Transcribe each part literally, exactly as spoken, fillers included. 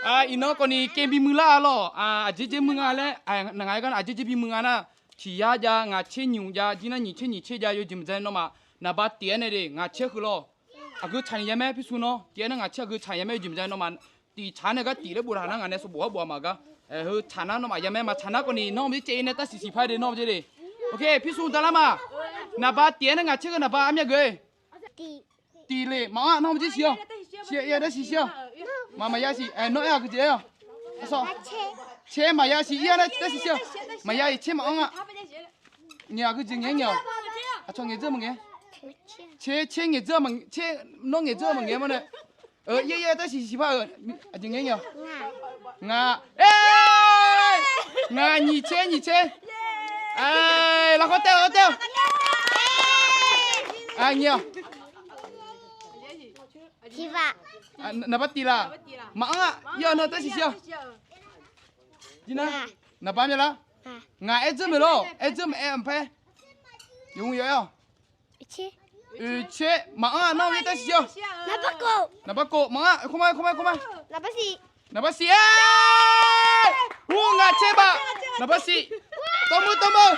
Iqnan khawfni kae bi muiq lar-a lawr. Aqjeq jeq muiq nga laer, naqngaq-aer gar nar aqjeq jeq bi muiq nga nar, tiq yar jav, ngaq tser nymq jav, jir nar nyiq tser nyiq tser jav, yawjeq maqjav nawmaf naqba tif-aer nae de ngaq tser heu lawr. Aqgeu tsaq ni ya mae, pirsu nawr tif-aer nar ngaq tser aqgeu tsaq ya mae, yawjeq maqjav nawmaf tif tsaq nae gar tif laer boftaq nar ngaq nae sanqbof-aer bof-a maqgar. Heu tsaq nar nawmaf ya mae, maqtsaq nar khawfni nawr maqjav caev-ir nae tavsiq siqpar de nawr maqjav de. Ok, pirsu dala ma. Naqba tif-aer nar ngaq tser heu naqba armyav geuf. Tif le, maqanr nawr maqjav siq-awq. Siq-a, ir-a, tavsiq siq-awq. Maq maqya siq, nawr aer-aq geujeq aer-awq. Tser maqya siq, ir-a, tavsiq siq-awq. Maqya iq tser maqanr-a. Ngaeq-aq geujeq ngaeq-aer ngaeq-awq. Aqcawq ngaeq dzeur maqngaeq. Tser, tser ngaeq dzeur, tser nawr ngaeq dzeur maqngaeq-aer mawrnae. Ir-a, ir-a, tavsiq siqpar-euq. Aqjeq ngaeq ngaeq-awq. Ngaq, e, ngaq nyiq tser, nyiq tser. Lafkhoer taev, lafkhoer taev-awq. Ngaeq-awq. Naqba tif laf. Maqanr-a, ir-a, nar tavsiq siq-awq. Jir nar, naqba myav lar. Ngaq aer dzeur maeq lawr, aer dzeur maeq-aer maqpaer. Yawmr yaw-aer-awq. Oeqtser maqanr-a, nawr maqjav tavsiq siq-awq. Naqba kof maqanr-a, khoerma khoerma khoerma. Naqba siq-a. Ur, ngaq tser baf. Naqba siq. Tawv meuq tawv meuq.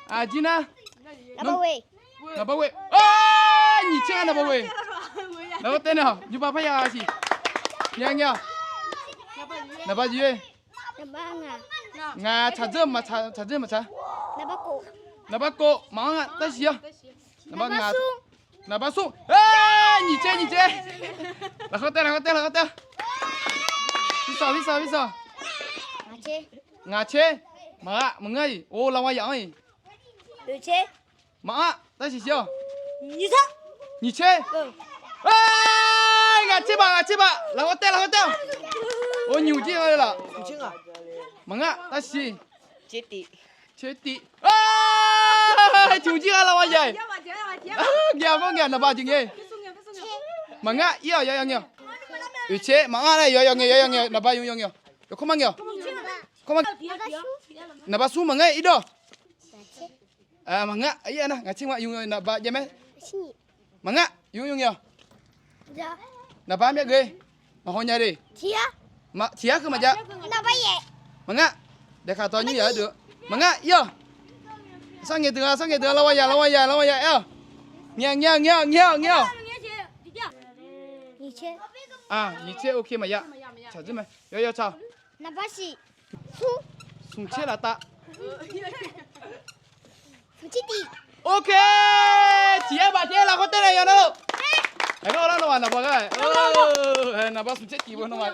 Aqjir nar, naqba ghoe. Nyiq tser-a naqba ghoe. Naqba taev naeq-awq, nymrba parya siq. Ngaeq-a ngaeq-awq. Naqba jeq-aer. Ngaq tsaq dzeur maqtsaq, tsaq dzeur maqtsaq. Naqba kof maqanr-a, tavsiq-awq. Naqba smr. Nyiq tser, nyiq tser. Lafkhoer taev, lafkhoer taev, lafkhoer taev. Pirsawq, pirsawq, pirsawq. Ngaq tser. Maqgha, maqngeur-iq, or, lavwav yaf-anr-iq. Maqanr, tavsiq siq-awq. Nyiq tser. Ngaq tser baf, ngaq tser baf, lafkhoer taev, lafkhoer taev-awq. Or, nymq jir-a laf. Maqngar, tavsiq. Tser tif. Tiq jir-a lavwav yaf-iq. Ngaeq-awq, mawr ngaeq-awq, naqba jeq ngae. Maqngar, ir-awq, yawyaw ngae-awq. Oeqtser maqanr nae yawyaw ngae, yawyaw ngae, naqba yawyaw ngae-awq. Yawkawr mar ngae-awq. Naqba smr maqngar irdawr. Maqngar, ir-a nar ngaq tser nga yawyaw naqba jav mae. Maqngar, yawyaw ngae-awq. Naqba myav geuf-e. Maqhaw nya de. Tiq yar keuv maqjav. Maqngar, daeqkaq tawv nymr yaq-aer deuq. Maqngar, ir-awq. Sar ngaeq deuq-a, sar ngaeq deuq-a, lavwav yaf, lavwav yaf, lavwav yaf aer-awq. Ngae, ngae, ngae-awq, ngae-awq, ngae-awq. Nyiq tser, ok, maqya. Tsaq dzeur mae, yawyaw tsaq-awq. Smq tser laftav. Ok, tiq yar baf tiq yar lafkhoer taev naeq yawq nar-eu. Aqgar lar nawmaf naqba gar, naqba smq tser tif-eu nawmaf.